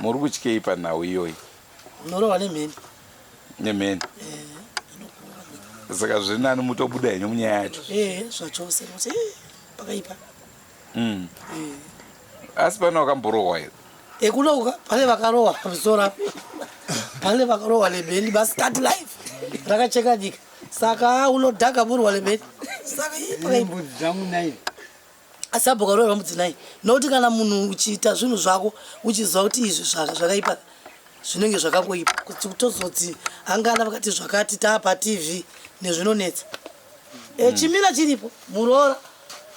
Muri kutyei panhau iyoyi? Unorohwa nemheni. Nemheni. Eh, Saka zviri nani mutobuda henyu munyaya yacho. Eh, zvachose nokuti eh, pakaipa. Eh. Asi pane wakamborohwa here? Ekunoka pane vakarohwa pamusoro apa. Pane vakarohwa nemheni masikati life rakacheka nyika. Saka unodhaka murwa nemheni. Saka ii pakaipa. Mbudzi dzangu nai. Asi abva ukarohwa mbudzi nai. Nokuti kana munhu uchiita zvinhu zvako uchiziva kuti izvi zvakaipa zvinenge zvakangoipa kuti tozoti angana vakati zvakati taapa TV nezvinonetsa. E, chimira chiripo muroora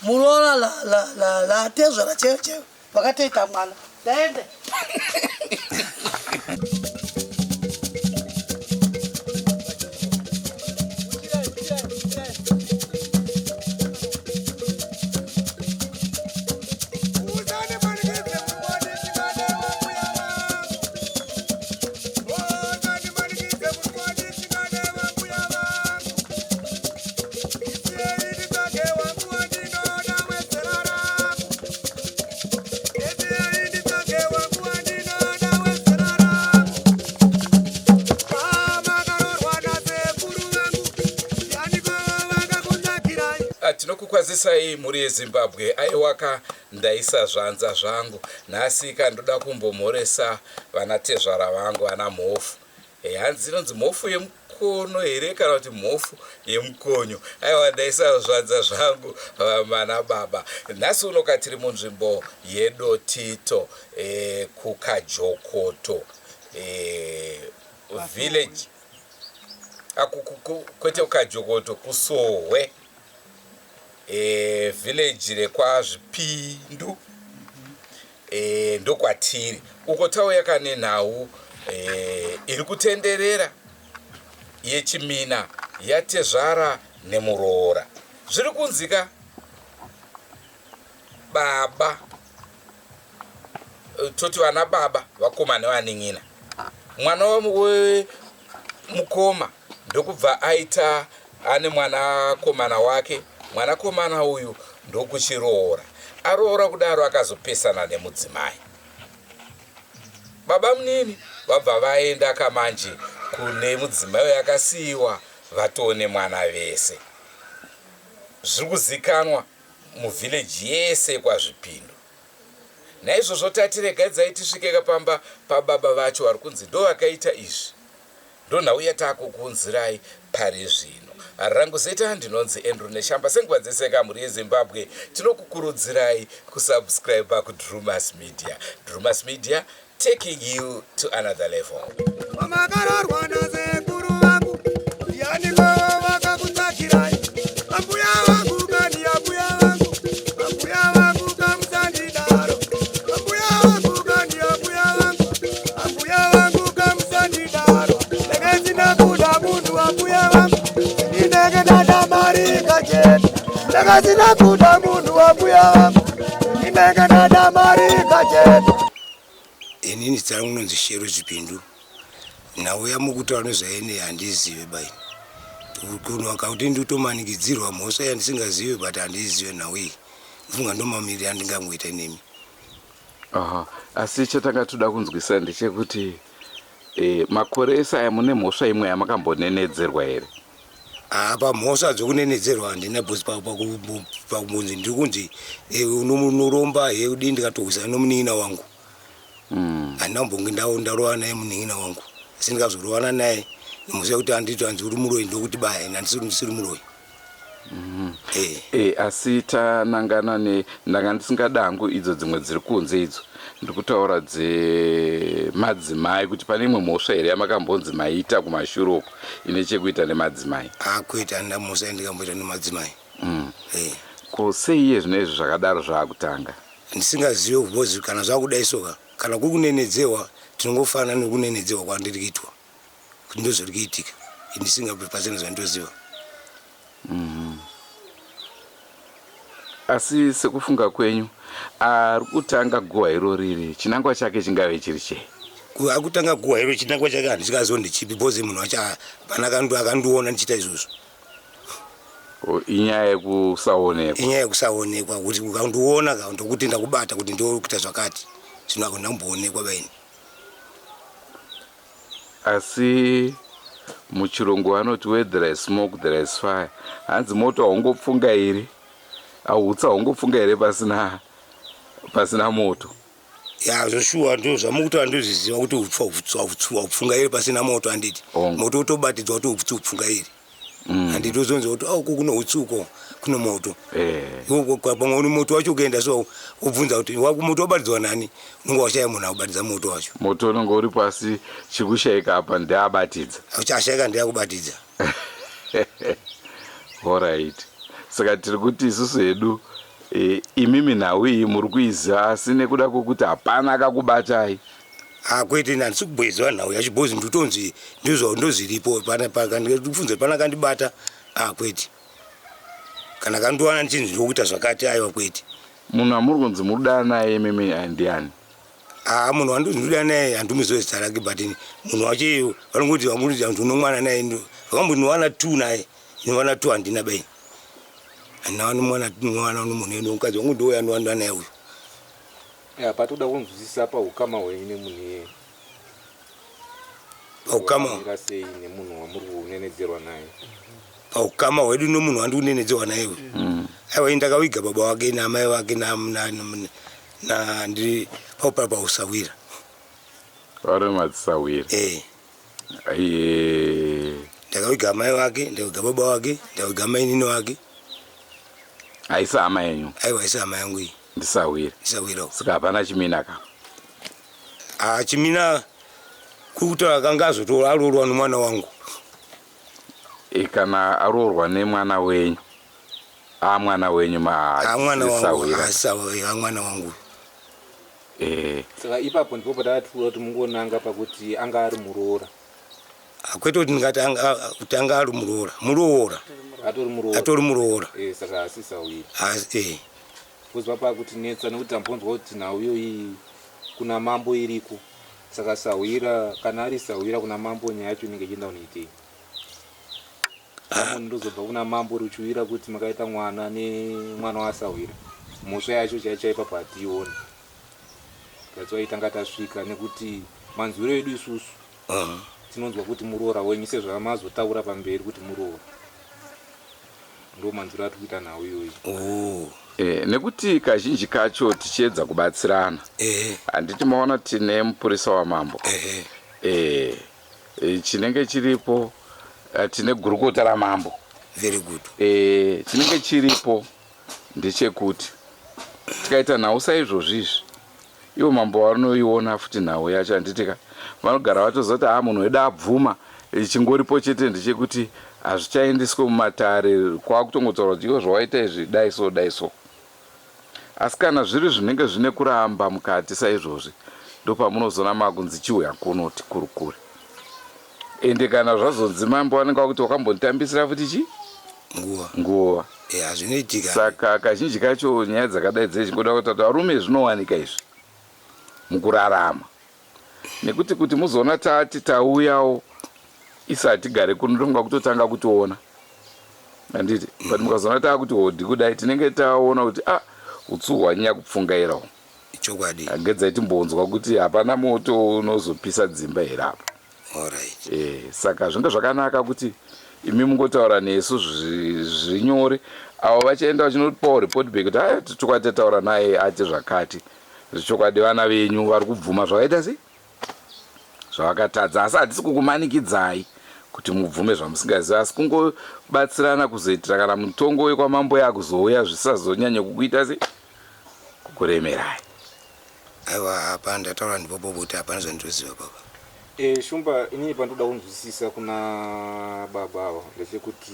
muroora la la la la tezvara chaiyo chaiyo vakatoita mwana ndaende. Tinokukwazisai mhuri yeZimbabwe. Aiwaka ndaisa zvanza zvangu nhasi ka, ndoda kumbomhoresa vana tezvara vangu vana mhofu. Hanzi inonzi mhofu yemukono here kana kuti mhofu yemukonyo? Aiwa ndaisa zvanza zvangu vana baba. Nhasi uno ka tiri munzvimbo yeDotito kuKajokoto village. Kwete kuKajokoto, kuSohwe. Village rekwaZvipindu ndokwatiri uko. Tauya kane nhau iri kutenderera yechimina yatezvara nemuroora. Zviri kunzika baba, toti vana baba vakoma nevanin'ina, mwana wemukoma ndokubva aita ane mwanakomana wake. Mwanakomana uyu ndokuchiroora. Aroora kudaro akazopesana nemudzimai. Baba munini vabva vaenda kamanje kune mudzimai uyu akasiyiwa vatone mwana vese. Zviri kuzikanwa muvhileji yese kwaZvipindu. Naizvozvo tati regadzai tisvike pamba pababa vacho vari kunzi ndovakaita izvi. Ndonhau yatakukuunzirai pari zvino. Rangu zita ndinonzi Andrew Neshamba. Senguva dzese ka mhuri yeZimbabwe tinokukurudzirai kusubscribe kuDrumas Media. Drumas Media, taking you to another level. Makararwa nasekuru vangu, ndianiko vakakutsvakirai? Ambuya vangu kani, ambuya vangu, ambuya vangu kamusandidaro. Ambuya vangu kani, ambuya vangu, ambuya vangu kamusandidaro. Ndenge ndina kuda munhu, ambuya vangu, ndinenge ndada mari kachete. Ndenge ndina kuda munhu, ambuya vangu, ndinenge ndada mari kachete. Inini zita rangu rinonzi Shero Chipindu. Nhau yamukutaura nezvaine handizive bai. Kunoka kuti ndikutomanikidzirwa mhosva yandisingazive, but handizive nhau iyi. Ndofunga ndomamiriro andingangoita nemi. Aha. Asi chatanga toda kunzwisa ndechekuti makore ese aya mune mhosva imwe yamakambonenedzerwa here? Apa mhosva dzokunenedzerwa handina, because pakumbonzi ndiri kunzi unoromba he udii, ndikatohwisana nomunin'ina wangu. Handina kumbonge ndarovana naye munin'ina wangu, asi ndikazorovana naye nemhosva yekuti anditi hanzi uri muroyi, ndokuti baya ini handisiri ndisiri muroyi. Asi tanangana ne ndanga ndisingadangu idzo dzimwe dziri kunze idzo, ndiri kutaura dzemadzimai, kuti pane imwe mhosva here yamakambonzi maita kumashure uko ine chekuita nemadzimai? Kwete, handina mhosva yandikamboita nemadzimai. Ko sei iye zvino izvi zvakadaro zvaakutanga? Ndisingazive, because kana zvakudai soka, kana kuri kunenedzewa, tinongofanana nekunenedzewa kwandiri kuitwa kuti ndozviri kuitika, ndisingabe pasina zvandoziva. Asi sekufunga kwenyu, ari kutanga guhwa iro riri chinangwa chake chingave chiri chei? Akutanga guhwa iro, chinangwa chake handichingazivo ndechipi, because munhu wacho hapana akandiona ndichiita izvozvo. Inyaya yekusaonekwa. Inyaya yekusaonekwa, kuti ukandiona ka ndokuti ndakubata kuti ndokuita zvakati. Zvino hakuna kumboonekwa baini. Asi muchirungu vanoti where there is smoke there is fire. Hanzi moto haungopfunga here, hautsi haungopfunga here pasina pasina moto. Ya, zvoshuwa, ndo zvamukutaura ndozviziva kuti upfungairi pasina moto, handiti? Moto utobatidzwa kuti upfu upfungairi, handiti? Uzonzwa kuti uku kuno utsi, uko kuno moto. Pamwe uni moto wacho ukaenda so wobvunza kuti moto wabatidzwa nani, unonge washaya munhu akubatidza moto wacho. Moto unenge uri pasi, chikushayika apa ndeabatidza. Achashayika ndeakubatidza. Alright, saka tiri kuti isusu hedu imimi nhau iyi muri kuiziva, asi nekuda kwekuti hapana akakubatai. Akwete, handisi kumboiziva nhau yacho because ndikutonzi ndizvo ndozviripo. Ndikubvunza pana kandibata, akwete. Kana kandiwana ndichinzi ndokuita zvakati, aiwa, kwete. Munhu amuri kunzi muruda naye imimi ndiani? Aa, munhu wandonzi ndoda naye handimuzive zita rake, but munhu wacho vanongoti vanguti anzi unomwana naye. Vakambondiwana two naye, inowana two, handina bai, handina mwana. Mwana nomunhu eno mukadzi wangu ndouya ndowanda naye uyu. Ya, patoda kunzwisisa paukama hwenyu nemunhu iyeye. Paukama Wakamira sei nemunhu wamuri kunenedzerwa naye? Paukama hwedu nomunhu wandi kunenedzerwa naye uyu, aiwa, ini ndakaviga baba wake naamai vake na ndiri paupara pausawira. Vari madzisawira? Eh. Aiye. Ndakaviga amai vake, ndakaviga baba wake, ndakaviga mainini wake. Haisi hama yenyu? Aiwa, haisi hama yangu iyi. Ndisawira? Ndisawirawo. Saka hapana chimina ka? Ah, chimina kutaura kanga azotora aroorwa nomwana wangu. Kana aroorwa nemwana wenyu, amwana wenyu? Ah, mwana wangu. Masawira? Asawira mwana wangu. Saka ipapo ndipo patakatiura kuti mungonanga pakuti anga ari muroora. Kwete kuti ndingati kuti anga ari muroora, muroora. Atori muroora. Atori muroora. Saka asisawira. Ah, eh. Kuzwa pakutinetsa nekuti tambonzwa kuti nhau iyoyi kuna mambo iriko. Saka sahwira, kana ari sahwira kuna mambo, nyaya yacho inenge ichienda kunoitei? Munhu ndozobva kuna mambo ruchiwira kuti makaita mwana nemwana wasahwira, mhosva yacho chaicho chaipapo hatiioni. That's why tanga tasvika nekuti manzwiro edu isusu tinonzwa kuti muroora wenyu, sezvamazotaura pamberi kuti muroora, ndo manzwiro atiri kuita nhau iyoyi. Oh. Nekuti kazhinji kacho tichiedza kubatsirana, handiti maona tine mupurisa wamambo? Chinenge chiripo, tine gurukota ramambo. Very good. Chinenge chiripo ndechekuti tikaita nhau saizvozvi izvi, ivo mambo vanoiona futi nhau yacho, handitika? Vanogara vatozoti ha, munhu wedu abvuma. Chingoripo chete ndechekuti hazvichaendeswe mumatare, kwakutongotaura kuti iwo zvawaita izvi, dai so, dai so. Asi kana zviri zvinenge zvine kuramba mukati saizvozvi, ndopamunozoona makunzi chiuya kuno tikurukure. Ende kana zvazonzi mambo vanenge vakuti wakambonditambisira futi chi nguva. Nguva. Hazvinoitika. Saka kazhinji kacho nyaya dzakadai dzechingoda kuti varume, zvinowanika izvi mukurarama, nekuti kuti muzoona tati tauyawo isi hatigare kuno, tonga kutotanga kutiona, handiti? But mukazoona taakuti hodhi kudai, tinenge taona kuti a utsu hwanyanya kupfungairawo. Chokwadi. Agedzai timbonzwa kuti hapana moto unozopisa dzimba here apa. Alright. Saka zvinge zvakanaka kuti imi mungotaura nesu zvinyore, avo vachaenda vachinopawo report back kuti aya chokwadi tataura naye ati zvakati, zvechokwadi vana venyu vari kubvuma zvakaita sei, zvavakatadza. Asi hatisi kukumanikidzai kuti mubvume zvamusingazivi, asi kungobatsirana kuzoitira kana mutongo wekwamambo yakuzouya zvisazonyanya kukuita sei, kukuremerai. Aiwa, hapana, ndataura ndipopo kuti hapana zvandinoziva, baba. Shumba, inini pandoda kunzwisisa kuna baba ava ndechekuti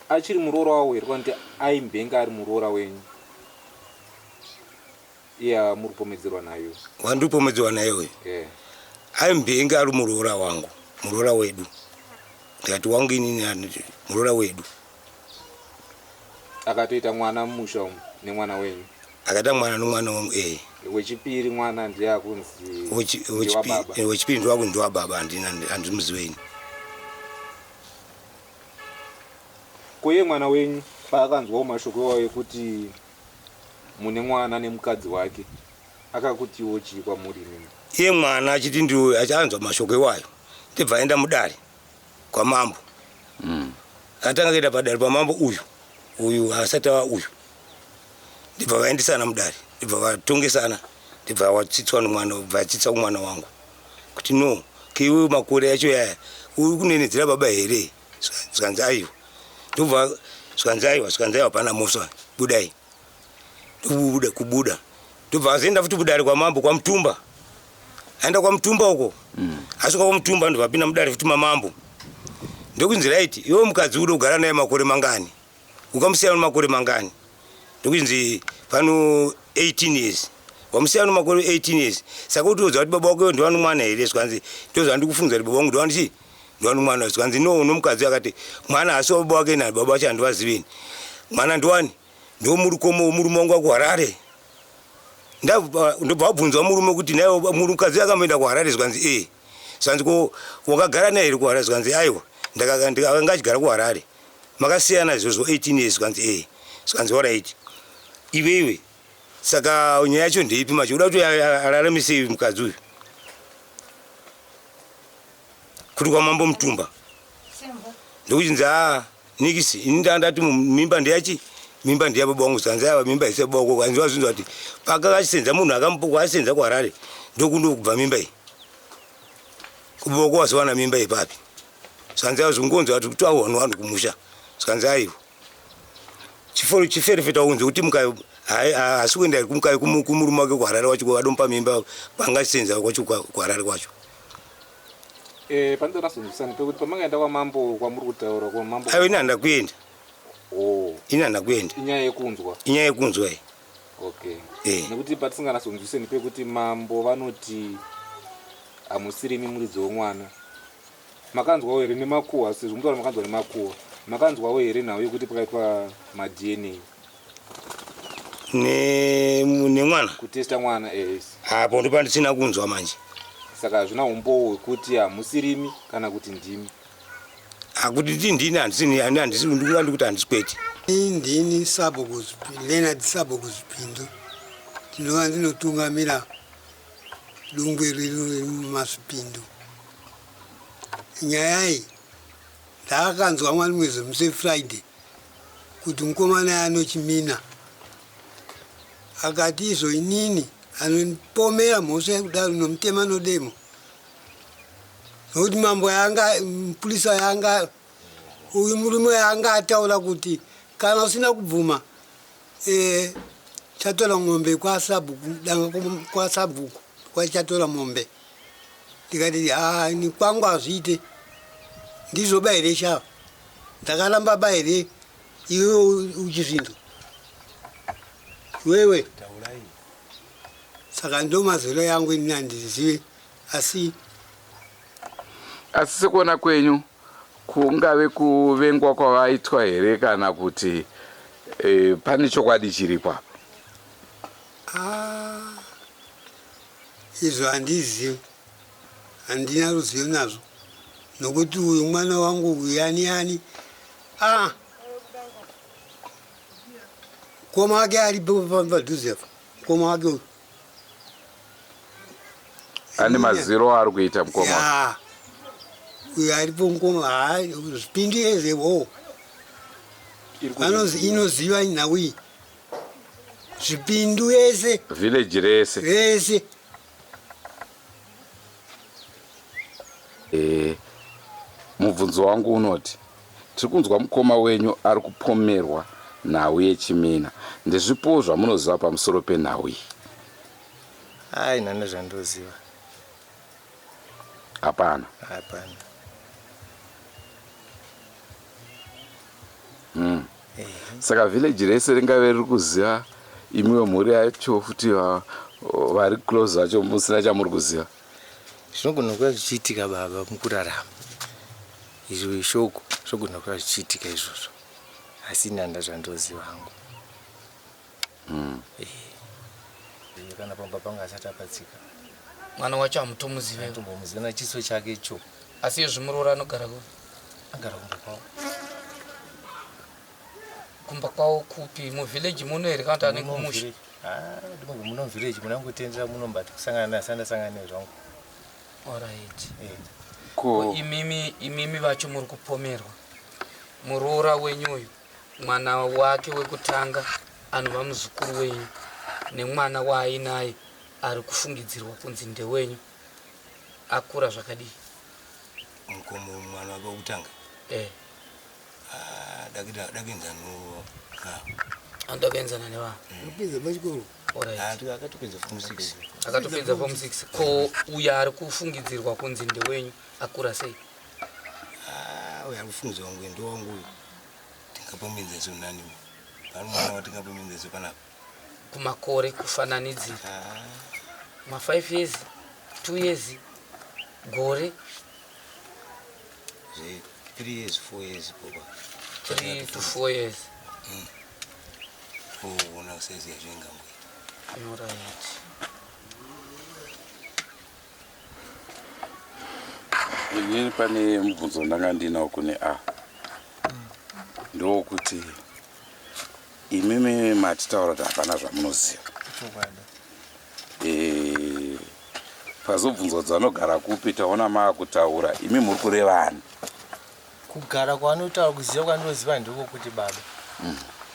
achiri muroora wavo here, kana kuti aimbenge ari muroora wenyu iye muri kupomedzerwa nayo? Wandipomedzerwa naye uyu? Aimbenge ari muroora wangu, muroora wedu. Ndikati wangu inini, muroora wedu. Akatoita mwana mumusha umu nemwana wenyu? Akaita mwana nomwana wangu, eh. Wechipiri mwana ndiye akunzi ndewababa? Wechipiri ndiwaku ndiwababa, handina, handimuzive ini. Koiye mwana wenyu paakanzwawo mashoko iwayo ekuti mune mwana nemukadzi wake, akakutiwo chii kwamuri imimi? Iye mwana achiti ndiwe achanzwa mashoko iwayo ndibva aenda mudare kwamambo. Akatanga kuenda padare pamambo uyu uyu asati ava uyu ndibva vaendesana mudare ndibva vatongesana ndibva watsitswa nomwana bva atsitsa kumwana wangu kuti no kiwe makore yacho yaya uri kunenedzera baba here zvikanzi aiwa ndobva zvikanzi aiwa zvikanzi aiwa pana mhosva budai ndokubuda kubuda ndobva azoenda futi kudare kwamambo kwamutumba aenda kwamutumba uko mm. asvika kwamutumba ndobva apinda mudare futi mamambo ndokunzi right iwe mukadzi ude kugara naye makore mangani ukamusiya makore mangani ndokunzi pano 18 years wamusiya no makore 18 years saka utiudza kuti baba wako ndiwani mwana here zvikanzi ndozvandikufunza kuti baba wangu ndiwani chii ndiwani mwana zvikanzi no nomukadzi akati mwana haasi wababa wake nani baba wacho handivazivini mwana ndiwani ndomurukomo murume wangu wakuharare ndobva wabvunzwa murume kuti naye mukadzi akamboenda kuharare zvikanzi ee zvikanzi ko wakagara naye here kuharare zvikanzi aiwa ndakanga achigara kuharare makasiyana izvozvo 18 years zvikanzi ee zvikanzi orit iweiwe saka nyaya yacho ndeipi macho uda kuti araramise mukadzi uyu kuti kwamambo mutumba ndokuchinzi aa nikisi ini ndandati mimba ndeyachi mimba ndeya baba wangu zvanzi ava mimba ise baba wako kanzi wazvinzwa kuti pakakasenza munhu akambokasenza kuharare ndokundo kubva mimba iyi kubaba wako wazowana mimba iyi papi zvanzi ava zvingonzi vati kuti awanhu vanhu kumusha zvanzi aiwa chiforo chiferefeta unzi kuti mukayo haasi kuenda kumukayo kumurume wake kuharare wacho adomupa mimba pangasenza kwacho kuharare kwacho Eh, panoda nasonzwisana pekuti pamangaenda kwamambo kwamuri kutaura kwamambo. Aiwa ini handina kuenda. Oh. Ini handina kuenda. Inyaya yekunzwa. Inyaya yekunzwa iyi. Okay. Eh. Nekuti patisinganasonzwiseni pekuti mambo vanoti hamusirimi muridzi womwana. Makanzwawo here nemakuhwa sezvo mutaura makanzwa nemakuhwa. Makanzwawo here nhau yekuti pakaitwa maDNA? Ne nemwana. Kutesta mwana eh. Apo ndopandisina kunzwa manje. Saka hazvina umbowo hwekuti hamusirimi kana kuti ndimi. Akuti ti ndini handisini handisi ndikuva ndikuti handisi kwete. Ndini Sabhuku Leonard Sabhuku Zipindu ndinova ndinotungamira dungwe rino remuMazvipindu. Nyaya iyi ndakanzwa mwarimwezve musi weFriday kuti mukomana anochimina akati izvo inini anondipomera mhosva yekudaro nomutema nodemo nokuti mambo yanga mupurisa yanga uyu murume yanga ataura kuti kana usina kubvuma e, chatora mombe kwasabhuku danga kwasabhuku kwachatora mombe ndikati ha ini kwangu hazviite ndizvo ba here shava ndakaramba ba here iwe uchizvinzwa iwewe saka ndo mazero yangu ini handizive asi asi sekuona kwenyu kungave kuvengwa kwavaitwa here kana kuti e, pane chokwadi chiripo apa ah, izvo handizivi handina ruzivo nazvo nokuti uyu mwana wangu uyu yani yani ah mukoma wake aripo padhuze apa mukoma wake uyu ane maziro aari kuita mukoma ya uyu aripo mukoma haa zvipindi ezewo anozi inoziva nhau iyi zvipindu yese village rese rese e, mubvunzo wangu unoti tiri kunzwa mukoma wenyu ari kupomerwa nhau yechimina ndezvipowo zvamunoziva pamusoro penhau iyi Ai nana zvandoziva. Hapana. Hapana. Mm. Saka village rese ringave riri kuziva imiwe mhuri yacho futi vari close vacho musina chamuri kuziva. Zvinogona kuva zvichiitika baba mukurarama. Izvo ishoko zvogona kuva zvichiitika izvozvo. Asi ini handina zvandoziva hangu. Mm. Eh. Kana pamba panga asati apatsika. Mwana wacho hamutomuzive. Hatombomuziva na chiso chake icho. Asi izvi muroora anogara kupi? Agara kumba kwavo. Kumba kwavo kupi? Muvillage muno here kana kuti ane kumusha? Ah, ndinobva muno village munangotendera muno but kusangana naye sandasangana naye zvangu. Alright. Eh. Ko imimi imimi vacho muri kupomerwa muroora wenyu uyu mwana wake wekutanga anova muzukuru wenyu nemwana waainaye ari kufungidzirwa kunzi ndewenyu akura zvakadii? Mukomo mwana wake wekutanga Eh. Ah, dakuenzana Anoda kuenzana nevanhu. Akapedza pachikoro. Alright. Ah, akatopedza form 6. Akatopedza form 6. Ko uyo ari kufungidzirwa kunzi ndewenyu akura sei? Ah, uyo ari kufungidzirwa kunge ndewangu uyu. Tingapa muenzaniso nani? Pane mwana watingapa muenzaniso panapa? Kumakore kufananidzira. Ah. Ma 5 years, 2 years, gore. Zve 3 years, 4 years popa. 3 to 4 years. Toona size yacho ingangoita. Alright. Inini pane mubvunzo ndanga ndinawo kune a ndowokuti imimi matitaura kuti hapana zvamunoziva. Chokwadi. Eh, pazobvunzwa kuti vanogara kupi taona maakutaura imi muri kurevani. Kugara kwanotaura kuziva kwandinoziva ndikokuti baba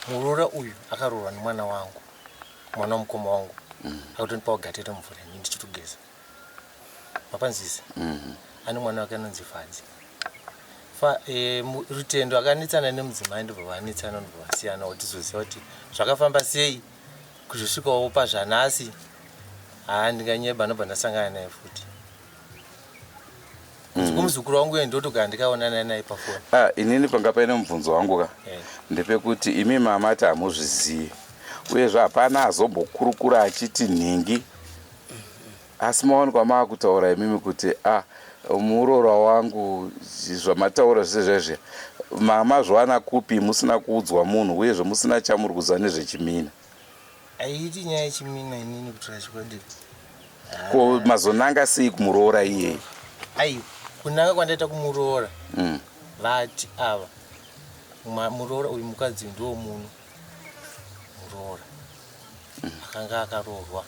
muroora uyu akaroorwa nemwana wangu mwana wamukoma wangu akatondipawo gate remvura ini ndichitogeza mapanzisa ane mwana wake anonzi Fadzi. Fa, e, Rutendo akanetsana nemudzimai ndobva vanetsana ndobva vasiyana kuti tizoziva kuti zvakafamba sei kuzosvikawo pazvanhasi haa ndinganyeba ndobva ndasangana naye futi kumuzukuru wangu uye ndotogara ndikaonana naye pafoni. Ah, inini panga paine mubvunzo wangu ka Eh. ndepekuti imi mamati hamuzvizivi uyezve hapana azombokurukura achiti nhingi asi mawanikwa maakutaura imimi kuti a muroora wangu zvamataura zvese zvezve mamazviwana kupi musina kuudzwa munhu uyezve musina chamuri kuziva nezvechimina. Haiiti nyaya yechimina inini kutora chokwadi. Ko mazonanga sei kumuroora iyeye? Aiwa, kunanga kwandaita kumuroora vati ava muroora uyu mukadzi uyu ndiwo muno muroora akanga akaroorwa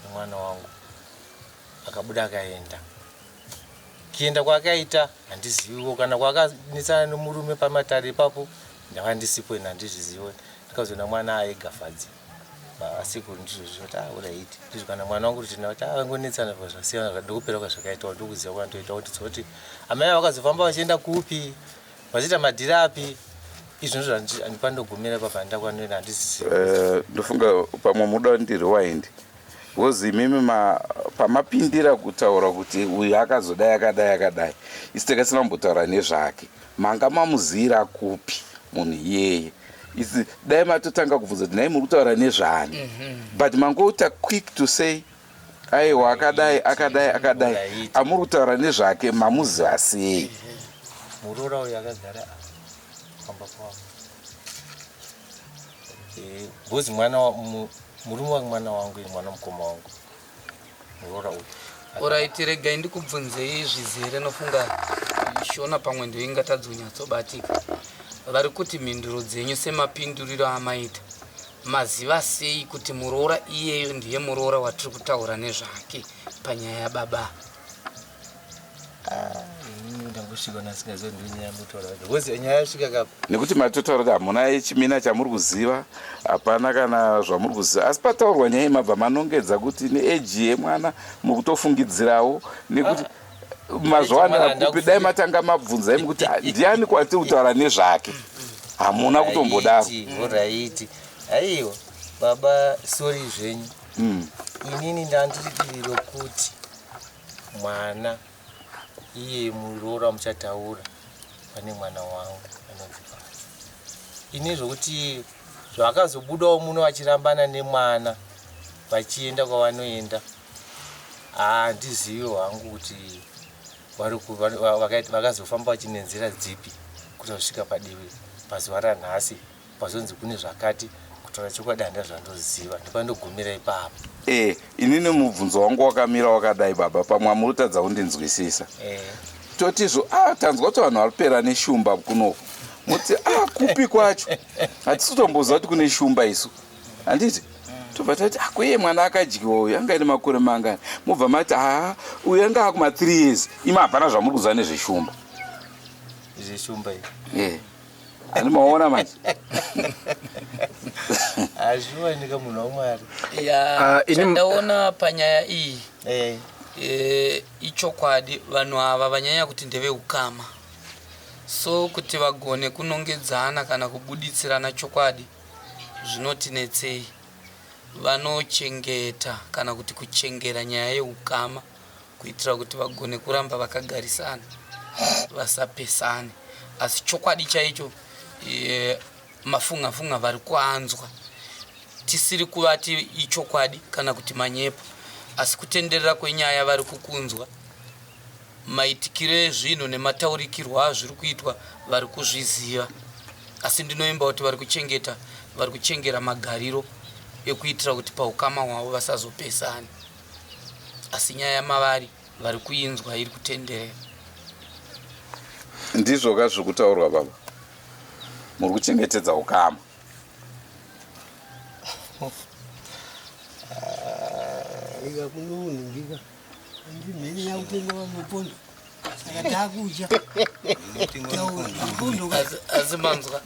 nemwana wangu akabuda akaenda kuenda kwaakaita handiziviwo kana kwakanetsana nemurume pamatare ipapo ndanga ndisipo ini handizviziwe ndikazoona mwana aega Fadzi asekuru ndizvo zvinoti ah uraiti ndizvo kana mwana wangu kuti ndinoti ah vangonetsana zvasiyana ndokupera kwazvakaitawo ndokuziva kwandoita kuti dzoti amai vakazofamba vachienda kupi vachiita madhiri api izvo ndizvo handipandogumira ipapo handakwanoenda handizivi. Ndofunga pamwe muda ndi rewind because imimi pamapindira kutaura kuti uyu akazodai akadai akadai isu takasina kumbotaura nezvake manga mamuzira kupi munhu iyeye isi dai matotanga kubvunza kuti nhai muri kutaura nezvani but mangoita quick to say aiwa akadai akadai akadai amuri kutaura nezvake mamuziva sei. Muroora uyu akagara pamba pavo because mwana murume wamwana wangu mwana mukoma wangu muroora uyu. Alright, regai ndikubvunzei zvizere nofunga shona pamwe ndoingatadzonyatsobatika. Vari kuti mhinduro dzenyu semapinduriro amaita maziva sei kuti muroora iyeyo ndiye muroora watiri kutaura nezvake panyaya yababa? Ndangosvika nasingazivi ndinyaya mutaura because nyaya yasvika kapa nekuti matotaura kuti hamuna chimina chamuri kuziva hapana kana zvamuri kuziva asi pataurwa nyaya mabva manongedza kuti neeji yemwana muri kutofungidzirawo nekuti mazuva kupi dai matanga mabvunza imi kuti ndiani kwatiri kutaura nezvake hamuna kutombodaro. Alright, aiwa baba sorry zvenyu inini ndandiri divi rokuti mwana iye muroora muchataura pane mwana wangu anonzi Fadzi. Ini zvokuti zvakazobudawo muno vachirambana nemwana vachienda kwavanoenda handizivi hangu kuti vakazofamba vachine nzira dzipi kuti vasvika padivi pazuva ranhasi pazonzi kune zvakati kutaura chokwadi handina zvandoziva ndopandogumira ipapo. Inini mubvunzo wangu wakamira wakadai baba pamwe amurutadza kundinzwisisa. Totizvo tanzwa kuti vanhu vari kupera neshumba kunoku muti kupi kwacho hatisi kutomboziva kuti kune shumba isu handiti. Tobva tati ah, ko iye mwana akadyiwa uyu anga aine makore mangani? Mobva mati haa uyu anga akuma 3 years. Imi hapana zvamuri kuziva nezveshumba. Zveshumba iyi. Eh. Ani maona manje? Hazviwanika munhu waMwari. Ya, Ah, ini- chandaona panyaya iyi Eh. ichokwadi vanhu ava vanyanya kuti ndeveukama so kuti vagone kunongedzana kana kubuditsirana chokwadi zvinotinetsei vanochengeta kana kuti kuchengera nyaya yeukama kuitira kuti vagone kuramba vakagarisana vasapesane asi chokwadi chaicho mafunga funga vari kuanzwa tisiri kuvati ichokwadi kana kuti manyepo asi kutenderera kwenyaya vari kukunzwa maitikiro ezvinhu nemataurikirwo azviri kuitwa vari kuzviziva asi ndinoimba kuti vari kuchengeta vari kuchengera magariro ekuitira kuti paukama hwavo vasazopesana asi nyaya mavari vari kuinzwa iri kutenderera. Ndizvoka zviri kutaurwa baba, muri kuchengetedza ukama. Inga kunonhingika ndimheni yakutenga mapondo saka takucha pondo Asi manzwa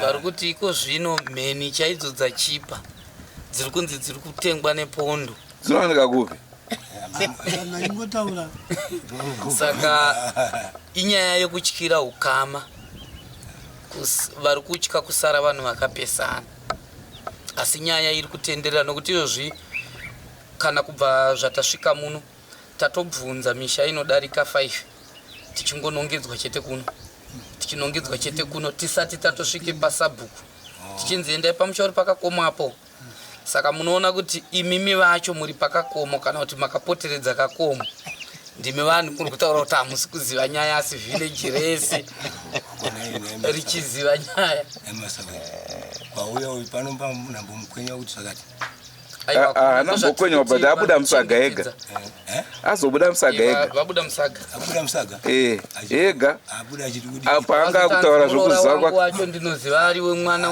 vari kuti iko zvino mheni chaidzo dzachipa dziri kunzi dziri kutengwa nepondo. Dzinowanika kupi? Kana ingotaura. Saka inyaya yekutyira ukama, vari kutya kusara vanhu vakapesana asi nyaya iri kutenderera nokuti izvozvi kana kubva zvatasvika muno tatobvunza misha inodarika 5 tichingonongedzwa chete kuno tichinongedzwa chete kuno tisati tatosvike pasabhuku tichinzi endai pamusha uri pakakomo apo. Saka munoona kuti imimi vacho muri pakakomo kana kuti makapoteredza kakomo ndimi vanhu muri kutaura kuti hamusi kuziva nyaya asi village rese richiziva nyaya. Kwauya uyu pano pamnambomukwenya kuti zvakati. Aiwa, Ah, ah, haana mbokwenyewa, but abuda musaga ega. Azobuda musaga ega. Vabuda musaga. Abuda musaga. Eh, ega. Abuda achiti kudii? Apa anga akutaura zvekuziva wangu kwake. wacho ndinoziva ari wemwana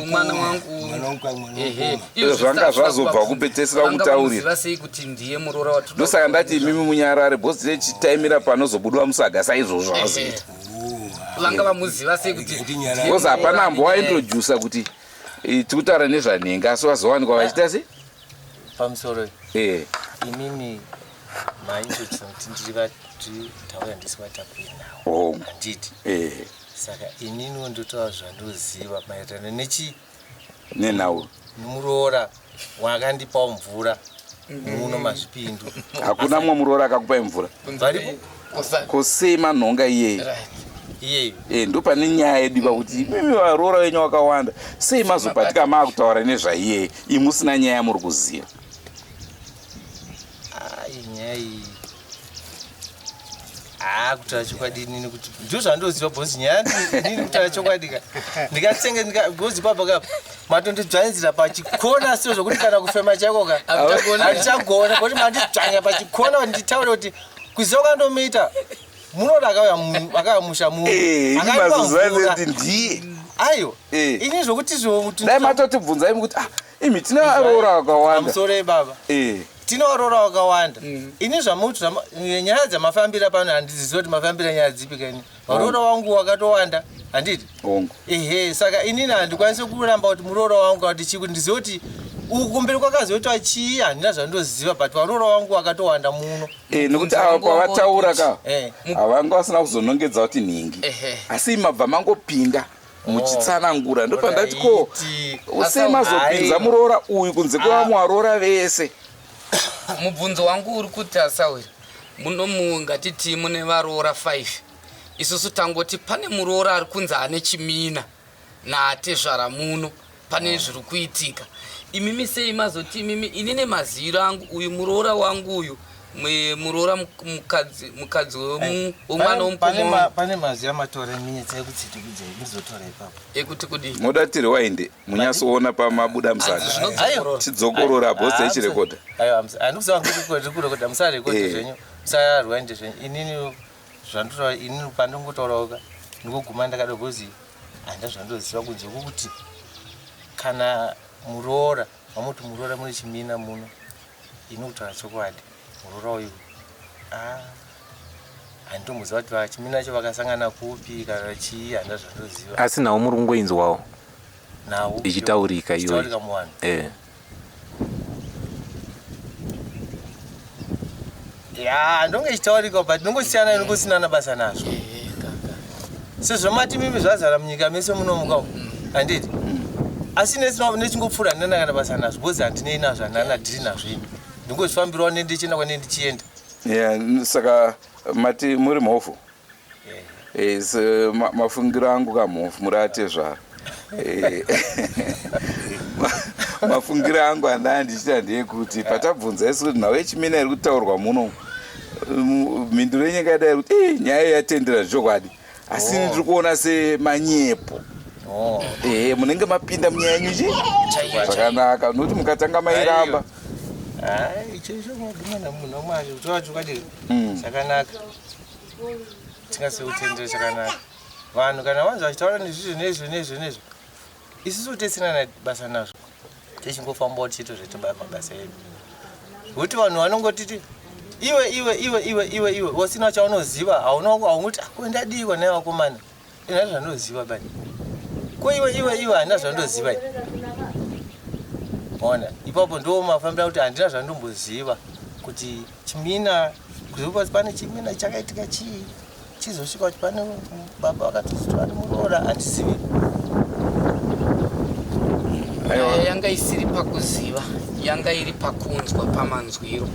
mwana wangu. Ehe. Izvo zvanga zvazobva kupetesera Vanga kutaurira. vamuziva sei kuti ndiye muroora watinoda Ndosaka ndati imimi munyarare because tichitaimira panozobudwa musaga saizvozvo zvazoita. Vanga vamuziva sei kuti ndiye Because hapana muroora ambo ane nyaya? waintrodusa kuti tiri kutaura nezvanhenga asi vazowanikwa vachiita sei? Pamusoro. Eh. Imimi maintrodusa kuti ndiri vati tauya ndisi vatakuye nawo. Hongu. Handiti. Eh. Saka ininiwo ndotaura zvandoziva maererano nechi Nenhau. Nemuroora wakandipawo mvura muno mazvipindu. Hakuna mumwe muroora akakupai mvura. Varipo. Ko sei manhonga iyeyi? Iyeyo. Eh, ndo pane nyaya yedu pakuti imimi varoora venyu vakawanda sei mazopatika maakutaura nezvaiyeye imi musina nyaya yamuri kuziva. Ai nyaya iyi. Ah, kutaura chokwadi inini kuti ndizvo zvandoziva bhozi nyaya inini kutaura chokwadi ka. Ndikatenge ndika bhozi papa ka matondidzvanyira pachikona sio zvokuti kana kufema chako ka. Handichagona kuti mandidzvanya pachikona kuti nditaure kuti kuziva kwandomuita munoda akauya akauya musha muno. Eh, ini Akaipa mazuva mvura. ese kuti ndiye. Aiwa. Eh. Ini zvokuti zvo Dai matotibvunza imi kuti ah, imi tine varoora vakawanda. Pamusoro baba. Eh. Tine varoora vakawanda. Ini zvamuti nyaya dzamafambira pano handizivi kuti mafambira nyaya dzipi kaini. Varoora wangu wakatowanda handiti? Hongu. Ehe, saka inini handikwanisi kuramba kuti muroora wangu kana kuti chii kuti ndizive kuti uku kumberi kwakazoitwa chii handina zvandoziva but varoora wangu wakatowanda muno. Eh, nekuti ava pavataura ka Eh. havanga vasina kuzonongedza kuti nhingi. Asi mabva mangopinda muchitsanangura ndopandati ko sei mazopinza muroora uyu kunze kwevamwe varoora vese. Mubvunzo wangu uri kuti asawira muno ngatiti mune varoora 5 isusu tangoti pane muroora ari kunzi ane chimina naatezvara muno pane zviri kuitika. Imimi sei mazoti imimi inini maziviro angu uyu muroora wangu uyu muroora mukadzi wemwana womukoma wangu. Pane mazwi amatora minyetsa yekutsiti kudzai muzotora ipapo. Ekuti kudii? Moda tiri wainde munyatsoona pamabuda musaga. Tidzokorora bhosi ichirekodha. Aiwa, handikuziva kuti kurekodha musarekodhe zvenyu musarwainde zvenyu. Inini zvandotaura inini pandongotaurawo ka ndingoguma ndakada bhozi handina zvandoziva kunze kwokuti kana muroora Vamuti muroora mune chimina muno. Ini kutaura chokwadi muroora uyu ah handitomboziva kuti vachimina cho vakasangana kupi kana chii handina zvandoziva. Asi nhau muri kungoinzwawo Nhau ichitaurika iyoyi. Ichitaurika muvanhu. Eh. Ya, ndonge ichitaurika but ndongosiyana ndongosinana basa nazvo. Sezvo mati mimi zvazara munyika mese munomuka umu. Handiti? Asi nechingopfuura handina kana basa nazvo because handinei nazvo handina dhiri nazvo ini. Ndingozvifambirawo nendichienda kwanenge ndichienda. Yeah, saka mati muri mhofu? Eh, so, mafungiro angu kamhofu muri atezvara. Eh, mafungiro angu andaa ndichiita ndeyekuti patabvunza isu kuti nhau yechimina iri kutaurwa muno mhinduro yenyu ingadai kuti eh, nyaya yatendera zvechokwadi asi ini ndiri kuona semanyepo. Oh. Ehe, munenge mapinda munyaya yenyu chi zvakanaka nokuti mukatanga mairamba. Hai, icho icho madhumana munhu wamwari kutaura chokwadi chakanaka. Tingasekutendera chakanaka. Vanhu kana vanzi vachitaura nezvizvo nezvo nezvo nezvo. Isusu tesina basa nazvo. Tichingofambawo tichiita zvedu mabasa edu. Kuti vanhu vanongotiti iwe iwe iwe iwe iwe iwe wasina chaunoziva hauna haunguti ko ndadiiko naye vakomana. Ini handina zvandoziva bani. Ko iwe iwe iwe handina zvandoziva ini. Ona ipapo ndo mafambira kuti handina zvandomboziva kuti chimina kuzopa pane chimina chakaitika chii chizosvika kuti pane baba vakatozoti vari muroora handizivi. Nyaya yanga isiri pakuziva, yanga iri pakunzwa pamanzwiro.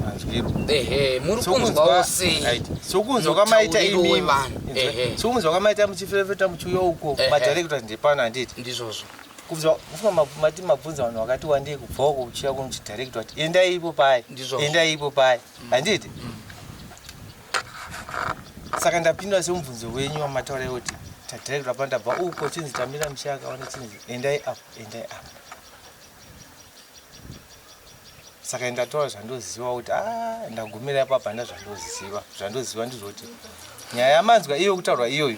Manzwiro. Ehe, muri kunzwawo sei? Sokunzwa kwamaita Mutauriro imi. wevanhu. Ehe. Sokunzwa kwamaita muchiferefeta muchiuya uko Ehe. madirector ndepano handiti. Ndizvozvo. Kubva kufunga mati mabvunza vanhu vakati wandei kubva uko uchiuya kuno chidirector kuti endai ipo pai. Ndizvozvo. Endai ipo pai. Handiti? Saka ndapindura semubvunzo wenyu wamataura kuti tadirector pano ndabva uko chinzi tamira misha yakaona chinzi endai apo endai apo. Saka ndataura zvandoziva kuti ah ndagumira ipapo handina zvandoziva. Zvandoziva ndizvoti nyaya yamanzwa iyo kutaurwa iyoyo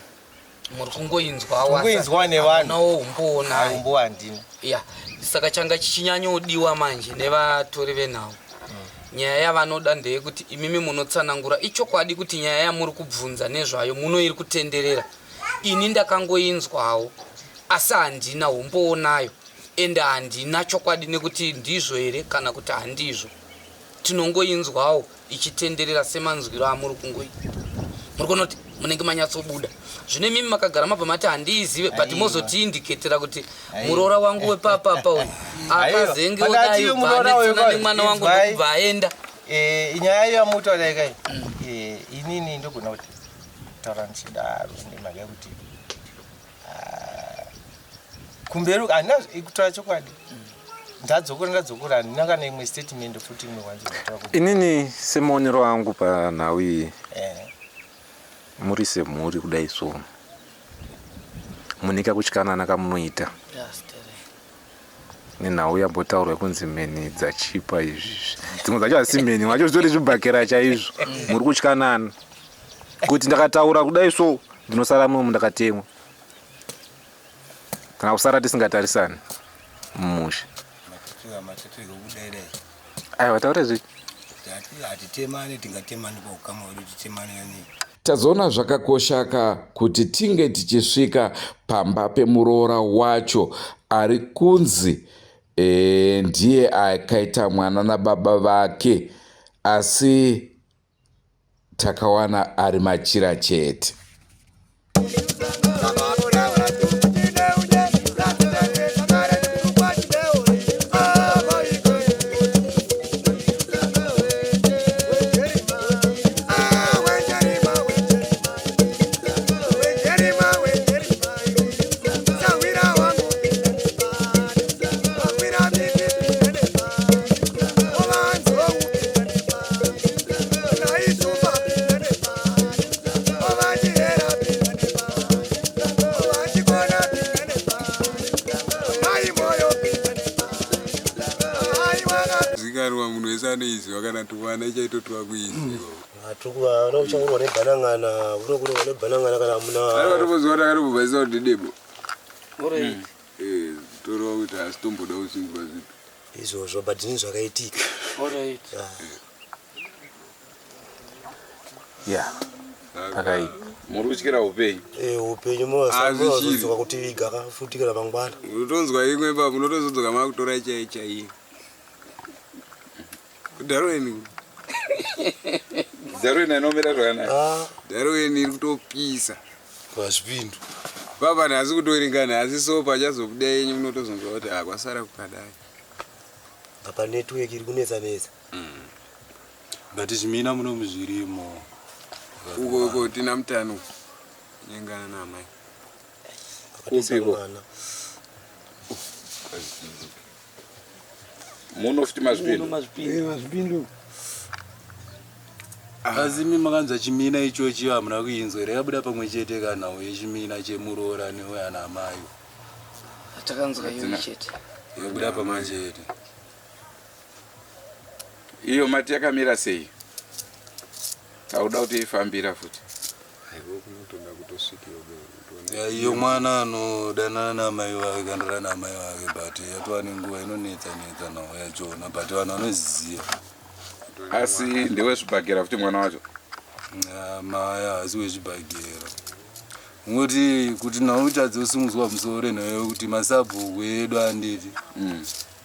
Muri kungoinzwawo. Kungoinzwa nevanhu. Hamunawo umbowo nayo. Umbowo handina. Ya, saka changa chichinyanyodiwa manje nevatori venhau. Nyaya yavanoda ndeyekuti imimi munotsanangura ichokwadi kuti nyaya yamuri kubvunza nezvayo muno iri kutenderera. Ini ndakangoinzwawo asi handina umbowo nayo ende handina chokwadi nekuti ndizvo here kana kuti handizvo. Tinongoinzwawo ichitenderera semanzwiro amuri kungoita. Muri kuona kuti munenge manyatsobuda. Zvino imimi makagara mabva mati handiizive but Aiwa. mozotiindiketera kuti Aiwa. muroora wangu wepapapa uyu Aiwa. akazenge Pakati odai muroora uyu ubva anetsana kwa- nemwana wangu inzwai. ndokubva aenda. Eh, nyaya iyo yamutaura ikai eh, inini ndogona kuti taura ndichidaro nemhaka yekuti ah, kumberi handina kutaura chokwadi ndadzokora ndadzokora handina kana imwe statement futi imwe kwanzi kuti Inini semaonero angu panhau iyi eh, muri semhuri kudai so mune kakutyanana kamunoita nenhau yambotaurwa kunzi mheni dzachipa izvi dzimwe dzacho hasi mheni wacho zvitori zvibhakera chaizvo muri kutyanana kuti ndakataura kudai so ndinosara munomu ndakatemwa kana kusara tisingatarisani mumusha. Aiwa taura zve. Hatitemane, tingatemane paukama hwedu titemane nani. Tazoona zvakakoshaka kuti tinge tichisvika pamba pemuroora wacho ari kunzi e, ndiye akaita mwana nababa vake asi takawana ari machira chete. Zikanwa munhu wese anoiziva kana tuvana ichaitotiwa kuiziva. Vana kuchangurwa nebhanangana, kunokurwa nebhanangana kana muna. Ari vatombozwa kuti akatombobvaisa kuti debo. Eh, toreva kuti asi tomboda kusungirwa zvipi. Izvozvo but zvinhu zvakaitika. Alright. Ya, pakaipa. Muri kutyira upenyu? Eh, upenyu Hazvichiri. mozodzoka kutiviga ka futi kana mangwana. Unotonzwa imwe baba unotozodzoka makutora chai chaiye. Darweni. Darweni inomira zvakanaka. Ah. Darweni iri kutopisa. Pazvipindu. Baba nhasi kutoringa nhasi so pachazobuda yenyu munotozonzwa kuti ah kwasara kukadai. Apa network iri kunetsa netsa. But zvimina muno zvirimo. Uko uko tina mutano. Nyengana naamai. Kupiko? Muno futi mazvipindu. Mazvipindu. Asi imi makanzwa chimina ichochi hamuna kuinzwa here yakabuda pamwe chete kanhau yechimina chemuroora neuyana amai. Takanzwa iyoyo chete. Yabuda pamwe chete. Iyo mati yakamira sei? Tauda kuti ifambira futi. Aiwa kunotoda kutosvikira Ya, iyo mwana anodanana naamai vake kandorana naamai vake but yatova nenguva inonetsa netsa nhau yachona but vanhu vanoziziva. Asi ndewezvibhagera futi mwana wacho. Maya haasi wezvibhagera. Ngoti kuti nhau ichadzosimudzwa musoro nhau yekuti masabhuku edu anditi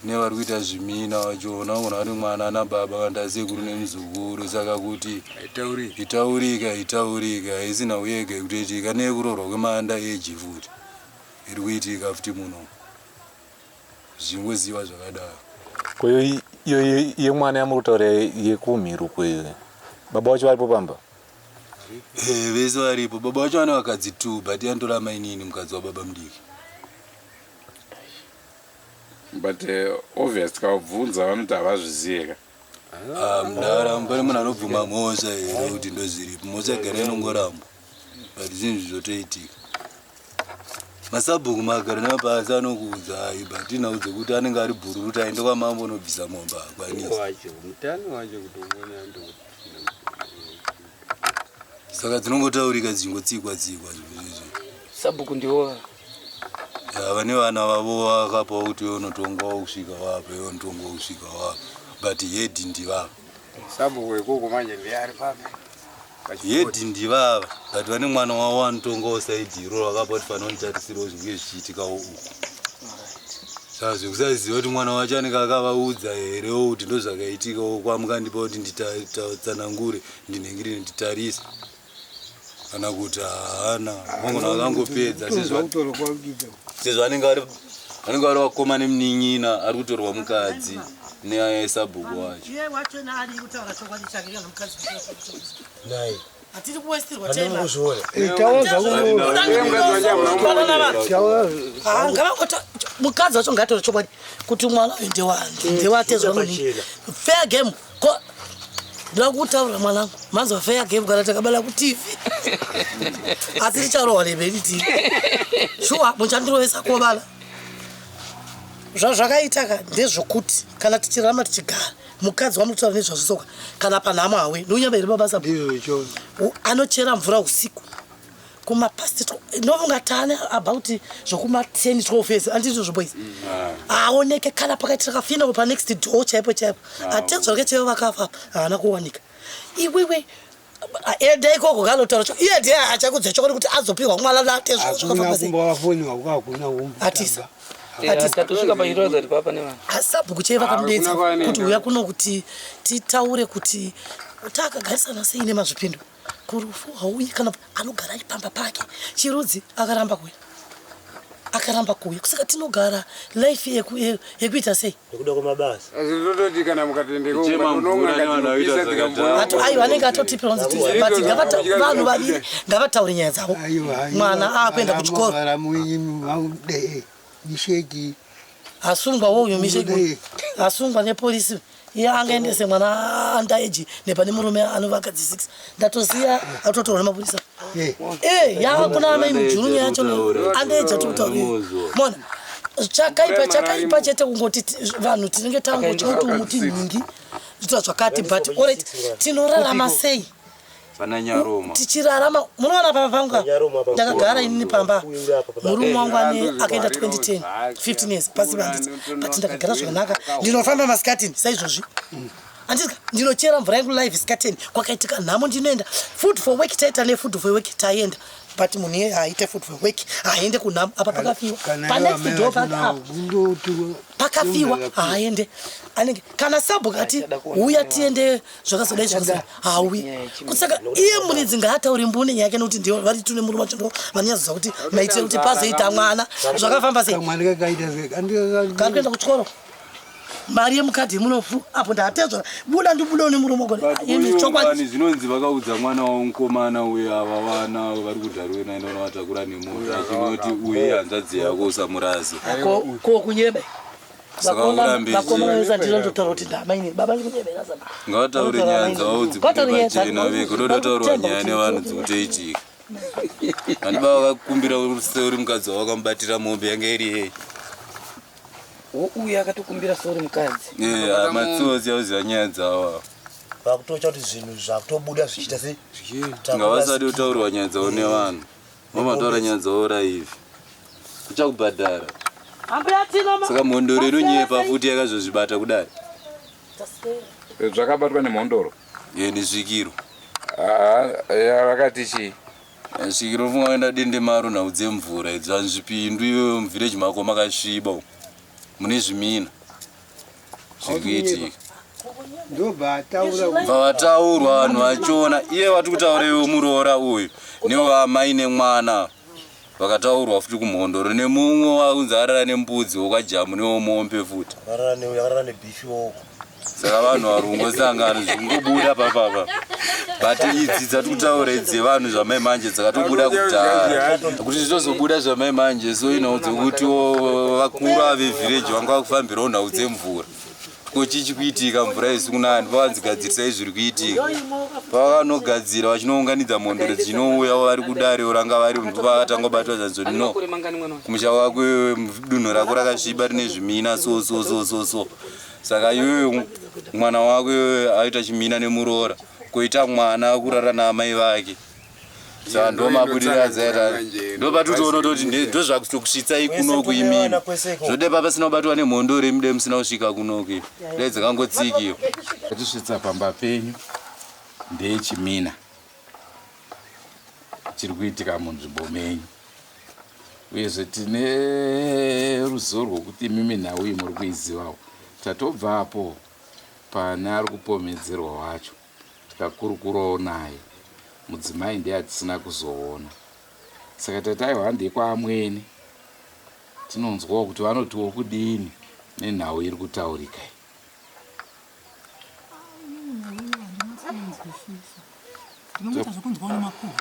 nevari kuita zvimina vachona unogona vari mwana nababa kana tasekuru nemuzukuru saka kuti itaurika itaurika haisi nhau yega yekutoitika neyekuroorwa kwemanda eji futi iri kuitika futi muno zvingoziva zvakadaro. Ko iyo iyo yemwana yamuri kutaura yekumhiruko iyo baba vacho varipo pamba? Eh, vese varipo baba vacho vane vakadzi two but yanditora mainini mukadzi wababa mudiki. But obvious tikavabvunza vanoti havazvizive ka. Ah, mudara pane munhu anobvuma mhosva here kuti ndozviripo mhosva igara inongorambwa but zvinhu zvotoitika masabhuku magara nemapasi anokuudzai but inhau dzekuti anenge ari bhururu kuti aende kwamambo unobvisa mombe haakwanisi wacho mutano wacho kutomuona ndokuti saka dzinongotaurika dzichingotsikwa tsikwa zvinhu izvi Sabhuku ndiwo Ya, vane vana vavo vakapawo kuti iwe unotongwawo kusvika wapa iwe unotongwawo kusvika wapa but yedhi ndivava sabhuku ikoko manje ndiye ari papi yedhi ndivava but vane mwana wavo anotongawo saidhi iro vakapa kuti fanira kunditarisirawo zvinenge zvichiitikawo uku saka zvekusaziva kuti mwana wacho anenge akavaudza herewo kuti ndozvakaitikawo kwamukandipa kuti nditsanangure ndinhengirine nditarise kana kuti haana vangona vakangopedza Tozwa kutorwa kwakuita. sezvo anenge ari anenge ari vakoma nemunin'ina ari kutorwa mukadzi nesabhuku wacho Iye wacho naari kutaura chokwadi chake kana mukadzi. Nai. Hatiri kuwestirwa Handina tema. kuzviona. Ah, Mukadzi wacho ngaataure chokwadi kuti mwana uyu ndewani ndewatezwa munhu. Fair game. Ko ndinoda kutaura mwanangu manzwa fair game kana takabala kuTV. Asi ticharohwa nebeni TV. Shuwa muchandirovesa kobala. Zvazvakaita ka ndezvokuti kana tichirarama tichigara mukadzi wamutaura nezvazvisoka kana panhamo hawe ndounyamba here mabasa anochera mvura usiku kumapast ndovunga tane about zvokuma 10 12 years andizvo zvoboys aoneke kana pakaitira kafina panext door chaipo chaipo atezvarike chaivo vakafa haana kuwanika iwewe enda ikoko kanotaura iye ndiye achakudza chokwadi kuti azopiwa mwana Hakuna natezvakafamba kumba wafoniwa hakuna Atisa. Tatosvika pachiroza kuti papa nevanhu. Asabhuku chaiva vakamudetsa Hakuna kwaanoenda. kuti uya kuno kuti titaure kuti takagarisana sei nemazvipindu kurufu hauyi kana anogara ari pamba pake chirudzi akaramba kuuya akaramba kuuya kusaka tinogara life yekuita sei Nekuda kwemabasa. Asi tototi kana mukatendeka Kuchema mvura nevanhu vakuita zvakadhakwa. Ato aiwa anenge atotipira kunzi tisi but vanhu vaviri ngavataure nyaya dzavo mwana akuenda kuchikoro Misheki. Asungwa wo uyu misheki asungwa nepolisi iye angaendese mwana under age nepane murume anovakadzi 6 ndatoziya atotorwa nemapurisa e yava kuna amai mujuru nyaya yacho under age atokutaura mona chakaipa chakaipa chete kungoti vanhu tinenge tangoti kuti umuti nhingi zvita zvakati but alright tinorarama sei. Pana Nyaroma. Tichirarama munoona pamba pangu apa. Nyaroma apa. Ndakagara inini pamba. Murume wangu ane akaenda 2010 15 years pasi panditi. But ndakagara zvakanaka. Ndinofamba masikati saizvozvi. Handiti ndinochera mvura yangu live sikateni. Kwakaitika nhamo ndinoenda. Food for work taita ne food for work taenda. But munhu iye haaite food for work. Haaende kunhamo apa pakafiwa. Pa next door pake apa. Pakafiwa haaende. Anenge kana sabhuku ati uya tiende zvakazodai zvakazodai hauyi. Saka iye muridzi ngaataure mbune nyaya yake nekuti ndiyo vari tune murume wacho ndo vanonyatsoziva kuti maitire kuti pazoita mwana zvakafamba sei. Kari kuenda kuchikoro. Mari yemukadhi munofu apo ndatezva buda ndibude une murume wako. Imi chokwadi. Zvinonzi vakaudza mwana wavo mukomana uye ava vana vari kudharuwe naenda unovatakura nemota achinoti uye hanzvadzi yako usamurase. Ko kunyeba. Saka urambe Vakomana vese handina kutotaura kuti ndamaini baba ndikunyebera saka. Ngavataure nyaya dzavo dzibude pachena vega unoda kutaurwa nyaya nevanhu dzikutoitika. Vani baba vakakumbira uri mukadzi wavo vakamubatira mombe yanga iri yei. Uyu akatokumbira sori mukadzi. Yeah, matsotsi auziva nyaya dzavo. Vakutocha kuti zvinhu zvakutobuda zvichiita sei? Ngavasade kutaurwa nyaya dzavo nevanhu. Vamataura nyaya dzavo raivi. Kuchakubhadhara. Saka mhondoro inonyepa futi yakazozvibata kudai. Zvakabatwa nemhondoro? Ye nesvikiro. Vakati chii? Svikiro funga kuenda dende maro nhau dzemvura idzi vanhu zvipindu iwewe muvillage mako makasviba umu. Mune zvimina. Zviri kuitika. Ndobva ataura. Bva vataurwa vanhu vachiona iye vati kutaura iwe muroora uyu newaamai nemwana vakataurwa futi kumhondoro nemumwe waunzi arara nembudzi wokwajamu newomombe futi. Akarara nebhifi woko. Saka vanhu vari kungosangana zvingobuda papapa. But idzi dzati kutaura idzi dzevanhu zvamai manje dzakatobuda kudhara. Kuti zvitozobuda zvamai manje so inhau dzekuti vakuru avevhireji vanga vakufambirawo nhau dzemvura. Ko chii chikuitika mvura isi kunaya ndipo vadzigadzirisai zviri kuitika. Pavanogadzira vachinounganidza mhondoro dzinouya vari kudare ranga vari ndipo vakatanga kubatwa zvanzi no. Kumusha kwako iwewe dunhu rako rakasviba rine zvimina so so so so so. Saka iwewe mwana wako iwewe aita chimina nemuroora koita mwana akurara naamai vake. Saka ndo mabudiro adzaita. Ndo patutoona toti ndo zvakutokusvitsai kunoku imimi. Zvode papa pasina kubatwa nemhondoro imi dai musina kusvika kunoku imi. Dai dzakangotsikiwa. Tatisvitsa pamba penyu ndeyechimina chiri kuitika munzvimbo menyu. Uyezve tine ruzivo rwokuti imimi nhau iyi muri kuizivawo. Tatobvapo pane ari kupomedzerwa wacho tikakurukurawo naye. Mudzimai ndiye atisina kuzoona. Saka tati aiwa handei kwaamwene tinonzwawo kuti vanotiwo kudini nenhau iri kutaurika iyi. Ndinongoita zvekunzwawo nemakuhwa.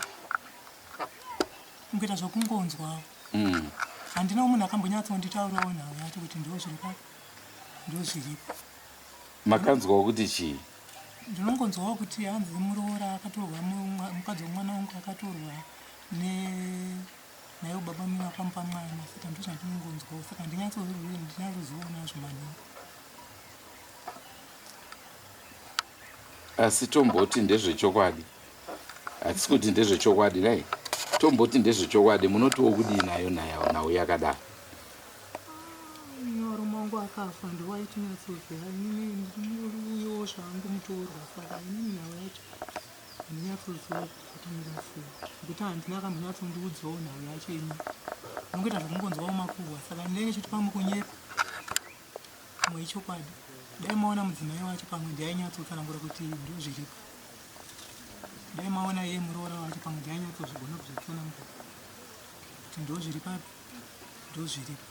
Kungoita zvekungonzwawo. Handina munhu akambonyatsonditaurawo nhau yacho kuti ndo zviri pa ndo zviripo. Makanzwawo kuti chii? Ndinongonzwawo kuti hanzi muroora akatorwa mukadzi wemwana wangu akatorwa ne naivo baba mimi vakamupa mwana saka ndo zvandinongonzwawo saka handinyatsozviona zvomaningi. Asi tomboti ndezvechokwadi. Hatisi kuti ndezvechokwadi dai tomboti ndezvechokwadi munotiwo kudii nayo nhau yakadaro? Murume wangu akafa ndowaitinyatsoziva inini ndiriuyiwo zvangu mutorwa saka inini nhau yacho handinyatsoziva kuti zvakamira sei nekuti handina akambonyatsondiudzawo nhau yacho ini ndinongoita zvekungonzwawo makuhwa saka ndinenge chiti pamwe kunyepa pamwe ichokwadi dai maona mudzimai wacho pamwe ndiainyatsotsanangura kuti ndozviripo. Dai maona iye muroora wacho pamwe ndianyatsozvigona kuzvitsanangura kuti ndozviri papi ndozviripo.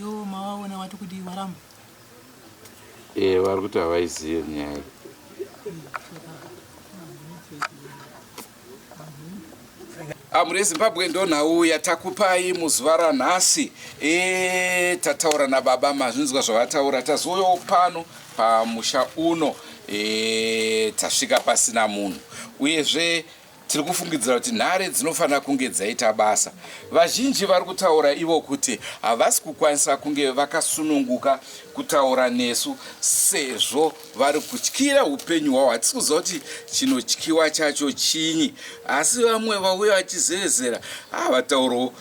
Iwo mavaona wati kudii waramba? Eh, vari kuti havaizive nyaya iyi. Mhuri yeZimbabwe ndonhau yatakupai muzuva ranhasi. E, tataura nababa mazvinzwa zvavataura tazouyawo pano pamusha uno e, tasvika pasina munhu uyezve. Tiri kufungidzira kuti nhare dzinofanira kunge dzaita basa. Vazhinji vari kutaura ivo kuti havasi kukwanisa kunge vakasununguka kutaura nesu sezvo vari kutyira upenyu hwavo. Hatisi kuziva kuti chinotyiwa chacho chinyi, asi vamwe vauya vachizevezera, ah, vataurawo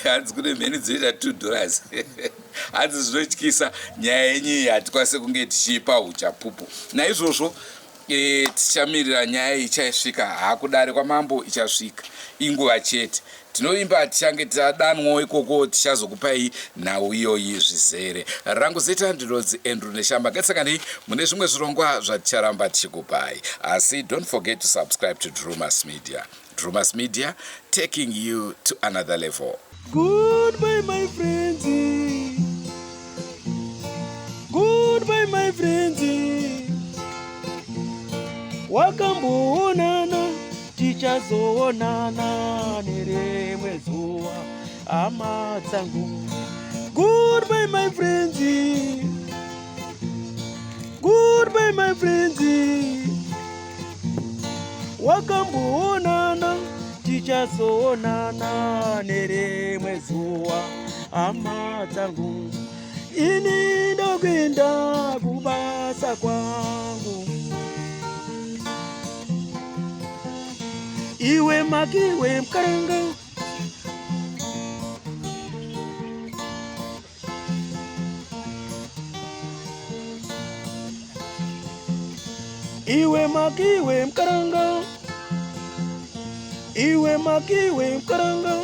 hanzi kune mheni dzinoita 2 dollars hanzi zvinotyisa nyaya yenyu iyi hatikwanise kunge tichiipa uchapupu. Naizvozvo e, tichamirira nyaya iyi ichaisvika hakudare kwamambo ichasvika inguva chete tinovimba tichange tadanwawo ikoko tichazokupai nhau iyoyi zvizere rangu zita ndinonzi andrew neshamba ngatisanganei mune zvimwe zvirongwa zvaticharamba tichikupai asi don't forget to subscribe to drumas media drumas media taking you to another level Goodbye, my friends. Goodbye, my friends. Wakamboonana, tichazoonana nerimwe zuva, hama dzangu. Goodbye, my friends. Goodbye, my friends. Wakamboonana, tichazoonana nerimwe zuva, hama dzangu. Ini ndokuenda kubasa kwangu. Iwe makiwe mkaranga. Iwe makiwe mkaranga. Iwe makiwe mkaranga.